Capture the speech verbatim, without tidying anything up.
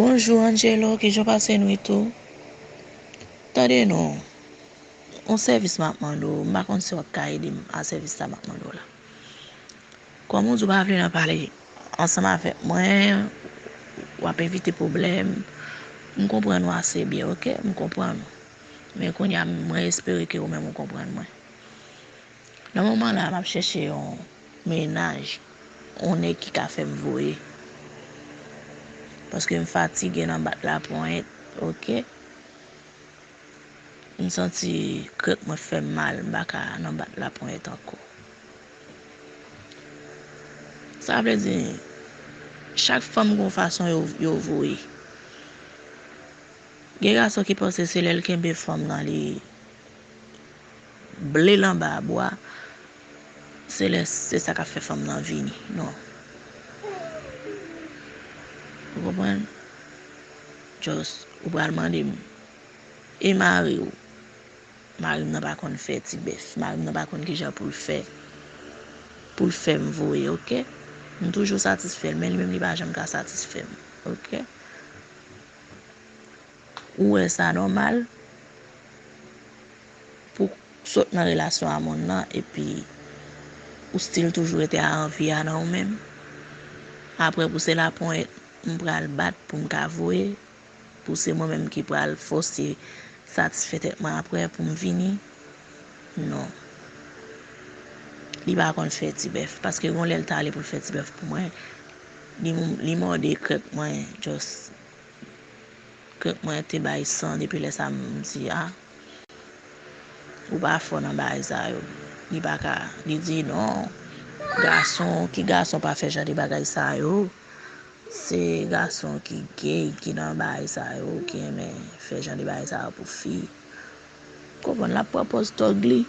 Bonjou Angelo, kijan w pase nwit ou? Tande non, yon sèvis m ap mande w, m pa konn si w ap ka ede m a sèvis sa m ap mande w la. Kòm ou di w pa vle nan pale ansanm avèk mwen, w ap evite pwoblèm, m konprann ou ase byen, oke? M konprann ou. Men kounye a, mwen espere ke ou menm ou konprann mwen. Nan moman la, m ap chèche yon mennaj, yon nèg ki ka fè m voye. Paske m fatige nan bat laponyèt, oke? M santi krèk mwen fè m mal, m pa ka nan bat laponyèt ankò. Sa vle di, chak fanm gon fason yo, yo voye. Gen gason ki panse se lè l kenbe fanm nan, li ble l anba bwa, se lè, se sa k ap fè fanm nan vini. Non. Ou konprann? Just, ou pral mande m, e mari w? Mari m nan pa konn fè ti bèf. Mari m nan pa konn kijan pou l fè, pou l fè m voye, oke? M toujou satisfè l, men li menm li pa janm ka satisfè m, oke? Ou wè sa nòmal pou w sot nan relasyon a moun nan, epi ou still toujou rete a anvi a nan ou menm? Apre pou se laponyèt m pral bat pou m ka voye, pou se mwen menm ki pral fòse satisfè tèt mwen apre pou m vini? Non. Li pa konn fè ti bèf, paske gon lè l t ale pou l fè ti bèf pou mwen, li, li mòde krèk mwen, just krèk mwen te bay san, depi lè sa m di, a, ou pa fò nan bagay sa yo. Li pa ka, li di non, gason, ki gason pa fè jan de bagay sa yo? Se gason ki gay ki nan bagay sa yo, ki renmen fè jan de bagay sa yo pou fi. Konprann, l ap pran pòz tòg li.